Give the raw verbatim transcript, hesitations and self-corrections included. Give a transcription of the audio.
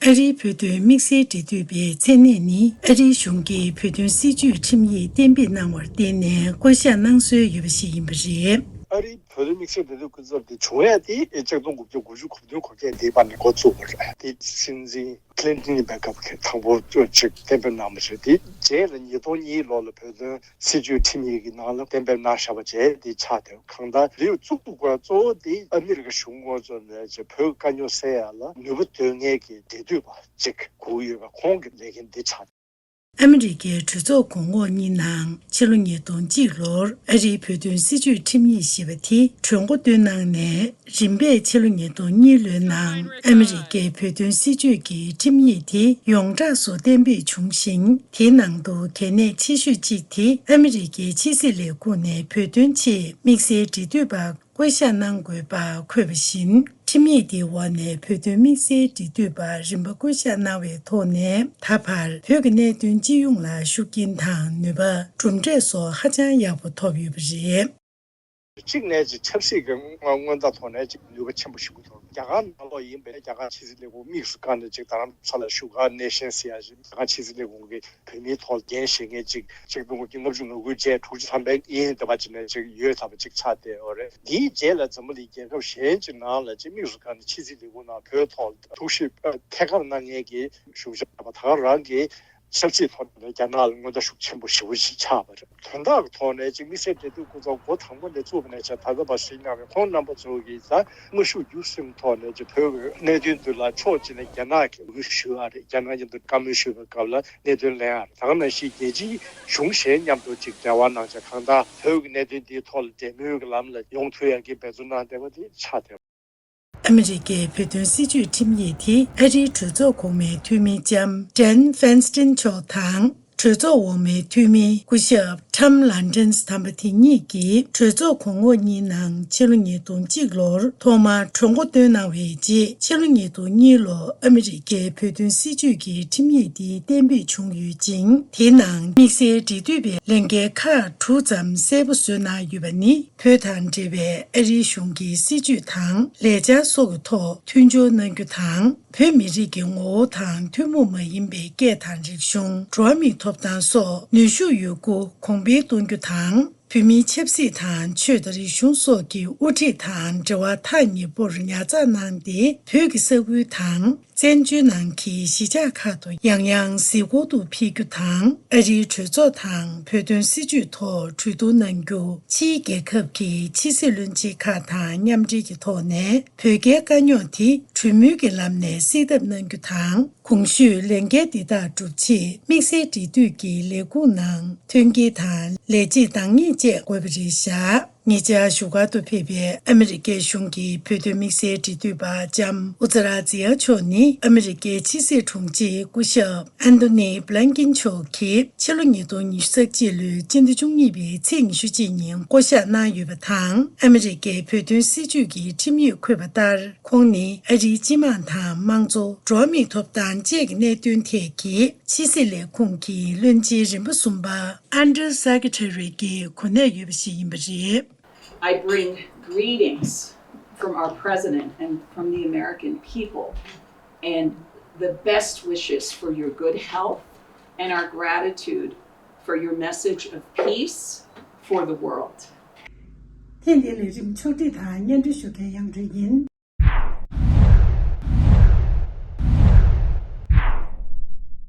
ཨ་རིའི་བོད་དོན་དམིགས་བསལ་འབྲེལ་མཐུད་པའི་མཚན་གནས་ནི། ཨ་རིའི་གཞུང་གིས་བོད་དོན་སྲིད་བྱུས་ཁྲིམས་ཡིག་གཏན་འབེབས་གནང་བར་བརྟེན་ནས་བསྐོ་གཞག་གནང་སྲོལ་ཡོད་པ་ཞིག་ཡིན་པ་རེད། ཨ་རིའི་བོད་དོན་དམིགས་བསལ་འབྲེལ་མཐུད་སྐུ་ཚབ་དེ་བྱུང་ཡ་དེ་ཆིག་སྟོང་དགུ་བརྒྱ་དགུ་བཅུ་གོ་བདུན་གོ་བརྒྱད་དེའི་བར་ནས་འགོ་བཙུགས་པ་རེད། དེ་སྲིད་འཛིན་ཀླིན་ཏོན་ཡིན་པའི་སྐབས་ཀྱི་དང་པོ་ཅིག་གཏན་འབེབས་གནང་བ་རེད། དེ་རྗེས་ལ་ཉིས་སྟོང་གཉིས་ལོ་ལ་བོད་དོན་སྲིད་བྱུས་ཁྲིམས་ཡིག་གི་ནང་ལ་གཏན་འབེབས་གནང་བཞག་པ་བྱས་དེ་ཆགས་ཏེ། གང་ལྟར་དེ་བཙུགས་དགོས་གཙོ་བོ་དེ་ཨ་མི་རི་ཀ་གཞུང་ངོས་ནས་བོད་དཀའ་རྙོག་སེལ་ཡ་ལ་ནུས་པ་འདོན་མཁན་གྱི་འབྲེལ་མཐུད་པ་ཅིག་དགོས་ཡོད་པ་ཁོང་གི་ལས་འགན་འདི་ཆགས། ཨ་མི་རི་ཀའི་གྲོས་ཚོགས་གོང་འོག་གཉིས་ནང་ཕྱི་ལོ་ཉིས་སྟོང་གཅིག་ལོར་ཨ་རིའི་བོད་དོན་སྲིད་བྱུས་ཁྲིམས་ཡིག་ཞེས་པ་དེ་གྲོས་འགོ་བཏོན་གནང་ནས། རིམ་པས་ཕྱི་ལོ་ཉིས་སྟོང་གཉིས་ལོའི་ནང་ཨ་མི་རི་ཀའི་བོད་དོན་སྲིད་བྱུས་ཀྱི་ཁྲིམས་ཡིག་དེ་ཡོངས་གྲགས་སུ་གཏན་འབེབས་བྱུང་ཞིང་། དེའི་ནང་དུ་གལ་གནད་ཆེ་ཤོས་གཅིག་དེ་ཨ་མི་རི་ཀའི་ཕྱི་སྲིད་ལས་ཁུངས་ནས་བོད་དོན་ཆེད་དམིགས་བསལ་འབྲེལ་མཐུད་པ་བསྐོ་གཞག་གནང་དགོས་པ་འཁོད་པ་བཞིན། ཁྲིམས་ཡིག་དེའི་འོག་ནས་བོད་དོན་དམིགས་བསལ་འབྲེལ་མཐུད་པ་རིམ་པ་བསྐོ་གཞག་གནང་བའི་ཐོག་ནས། ད་བར་བོད་ཀྱི་གནད་དོན་སྤྱི་ཡོངས་ལ་ཤུགས་རྐྱེན་དང་ནུས་པ། གྲུབ་འབྲས་སོགས་ཧ་ཅང་ཡག་པོ་ཐོབ་ཡོད་པ་རེད། གཅིག་ནས་ཅིག་ཆབ་སྲིད་ཀྱི་མངོན་མངོན་བརྡ་ཐོག་ནས་ཅིག་ནུས་པ་ཆེན་པོ་ཞིག་ཐོབ། རྒྱ་གར་ནང་ལོགས་ཡིན་པའི་རྒྱ་གར་ཕྱི་སྲིད་ལས་ཁུངས་དམིགས་སུ་བཀར་ནས་ཅིག་རྡ་རམ་ས་ལ་བཞུགས་སྒར་ནེ་ཤན་ཟེར་ཡ་ཞིག་རྒྱ་གར་ཕྱི་སྲིད་ལས་ཁུངས་ཀྱི་བོད་མིའི་ཐོག་འགན་བཞེས་མཁན་ཅིག་ཆིག་སྟོང་དགུ་བརྒྱ་ལྔ་བཅུ་ང་དགུའི་རྗེས་དྲུག་ཅུ་ཐམ་པའི་དབྱིན་ཡུལ་དེ་བ་ཅིག་ནས་ཅིག་ཡོད་ཚར་བ་ཅིག་ཆགས་བསྡད་ཡོད་རེད། དེའི་རྗེས་ལ་འཛམ་བུ་གླིང་རྒྱལ་ཁབ་གཞན་ཅིག་ནང་ལ་ཅིག་དམིགས་སུ་བཀར་ནས་ཕྱི་སྲིད་ལས་ཁུངས་ནང་བོད་ཐོག་ཐུགས་ཞིབ་ཐད་ཀར་གནང་མཁན་གྱི་བཞུགས་ཤག་པ་ད་ག་རང་གི་ཆབ་སྲིད་ཐོག་ནས་རྒྱ་ནག་ལ་མངོན་བརྡ་ཤུགས་ཆེན་པོ་ཞེ་པོ་ཞིག་ཆགས་པ་རེད། དོན་དག་གི་ཐོག་ནས་ཅིག་དམིགས་བསལ་འབྲེལ་མཐུད་སྐུ་ཚབ་འགོ་དང་པོ་ནས་བཙུགས་པ་ནས་བྱས་ད་ལྟ་བར་གཟིགས་གནང་བའི་ཁོང་རྣམ་པ་ཚོ་གིས་ད་དམའ་ཤོས་རྒྱུགས་ཟིན་ཐོག་ནས་ཅིག་བོད་ཀྱི་གནད་དོན་འདི་ལ་ཕྱོགས་གཅིག་ནས་རྒྱ་ནག་གི་འོས་ཞུ་བ་རེད། རྒྱ་ནག་མཉམ་དུ་བཀའ་མོལ་ཞུ་བའི་སྐབས་ལ་གནད་དོན་གླེང་ཡ་རེད། ད་ག་ནང་བཞིན་རྒྱལ་སྤྱིའི་གཞུང་གཞན་མཉམ་དུ་ཅིག་འབྲེལ་བ་གནང་བྱས་གང་ལྟར་བོད་ཀྱི་གནད་དོན་འདིའི་ཐོག་ལ་འབྲེལ་མོལ་གྱི་ལམ་ལ་ཡོང་ཐུབ་ཡ་གི་འབད་བརྩོན་གནང་བསྡད་པ་དེ་ཆགས་བསྡད་པ། ཨ་མི་རི་ཀའི་བོད་དོན་སྲིད་བྱུས་ཁྲིམས་ཡིག་དེ་ཨ་རིའི་གྲོས་ཚོགས་གོང་མའི་འཐུས་མི་ལྕམ་Dianne Feinstein་མཆོག་དང་། གྲོས་ཚོགས་འོག་མའི་འཐུས་མི་སྐུ་ཞབས་Tom Lantos་དམ་པ་དེ་གཉིས་ཀྱིས་གྲོས་ཚོགས་གོང་འོག་གཉིས་ནང་ཕྱི་ལོ་ཉིས་སྟོང་གཅིག་ལོར་ཐོག་མར་གྲོས་འགོ་བཏོན་གནང་བའི་རྗེས། ཕྱི་ལོ་ཉིས་སྟོང་གཉིས་ལོ་ཨ་མི་རི་ཀའི་བོད་དོན་སྲིད་བྱུས་ཀྱི་ཁྲིམས་ཡིག་འདི་གཏན་འབེབས་བྱུང་ཡོད་ཅིང་། དེའི་ནང་དམིགས་བསལ་འབྲེལ་མཐུད་པའི་ལས་འགན་ཁག་དྲུག་ཙམ་གསལ་པོ་བཟོས་གནང་ཡོད་པ་ནི། བོད་དང་འབྲེལ་བའི་ཨ་རིའི་གཞུང་གི་སྲིད་བྱུས་དང་ལས་འཆར་སོགས་ཀྱི་ཐོག་མཐུན་སྦྱོར་གནང་རྒྱུ་དང་། བོད་མི་རིགས་ཀྱི་ངོ་བོ་དང་ཐུན་མོང་མ་ཡིན་པའི་སྐད་དང་རིག་གཞུང་། འགྲོ་བ་མིའི་ཐོབ་ཐང་སོགས་ནུས་ཤུགས་ཡོད་རྒུ་གོང་འཕེལ་གཏོང་རྒྱུ་དང་། བོད་མིའི་ཆབ་སྲིད་དང་ཆོས་དང་རིག་གཞུང་སོགས་ཀྱི་དབུ་ཁྲིད་དང་འབྲེལ་བ་ཐག་ཉེ་པོར་ཉར་ཚགས་གནང་སྟེ། བོད་ཀྱི་ས་ཁུལ་དང་། བཙན་བྱོལ་ནང་གི་གཞིས་ཆགས་ཁག་ཏུ་ཡང་ཡང་གཟིགས་སྐོར་དུ་ཕེབས་རྒྱུ་དང་། ཨ་རིའི་གྲོས་ཚོགས་དང་བོད་དོན་སྲིད་བྱུས་ཐོག་གྲོས་བསྡུར་གནང་རྒྱུ། ཕྱིའི་རྒྱལ་ཁབ་ཀྱི་ཕྱི་སྲིད་བློན་ཆེན་ཁག་དང་མཉམ་འབྲེལ་གྱི་ཐོག་ནས་བོད་རྒྱའི་དཀའ་རྙོག་དེ་གྲོས་མོལ་གྱི་ལམ་ནས་སེལ་ཐབས་གནང་རྒྱུ་དང་། གོང་ཞུས་ལས་འགན་འདི་དག་སྒྲུབ་ཆེད་དམིགས་བསལ་འབྲེལ་མཐུད་ཀྱི་ལས་ཁུངས་ནང་མཐུན་རྐྱེན་དང་ལས་བྱེད་འདང་ངེས་བཅས་དགོས་པ་རེད་བཞག་ཉེ་ཆར་བཞུགས་སྒར་དུ་ཕེབས་པའི་ཨ་མི་རི་ཀའི་གཞུང་གི་བོད་དོན་དམིགས་བསལ་འབྲེལ་མཐུད་པ་ལྕམ་ཨུ་ཛི་ར་ཛི་ཡ་མཆོག་ནི། ཨ་མི་རི་ཀའི་ཕྱི་སྲིད་དྲུང་ཆེ་སྐུ་ཞབས་ཨན་ཐོ་ནི་བྷི་ལན་ཀིན་མཆོག་གིས་ཕྱི་ལོ་ཉིས་སྟོང་ཉི་ཤུ་རྩ་གཅིག་ལོའི་སྤྱི་ཟླ་བཅུ་གཉིས་པའི་ཚེས་ཉི་ཤུ་གཅིག་ཉིན་བསྐོ་གཞག་གནང་ཡོད་པ་དང་། ཨ་མི་རི་ཀའི་བོད་དོན་སྲིད་བྱུས་ཀྱི་ཁྲིམས་ཡིག་འཁོད་པ་ལྟར། ཁོང་ནི་ཨ་རིའི་སྤྱི་དམངས་དང་དམངས་གཙོ། འགྲོ་བ་མིའི་ཐོབ་ཐང་བཅས་ཀྱི་གནད་དོན་ཐད་ཀྱི་ཕྱི་སྲིད་ལས་ཁུངས་ཀྱི་བློན་ཆེན་རིམ་པ་གསུམ་པ། Undersecretary་གྱི་གོ་གནས་ཡོད་པ་ཞིག་ཡིན་པ་རེད། I bring greetings from our president and from the American people and the best wishes for your good health and our gratitude for your message of peace for the world. ཐེངས་འདིའི་ལས་རིམ་ཕྱོགས་སྒྲིག་དང་སྙན་སྒྲོན་ཞུ་མཁན་དབྱངས་སྒྲོན་ཡིན།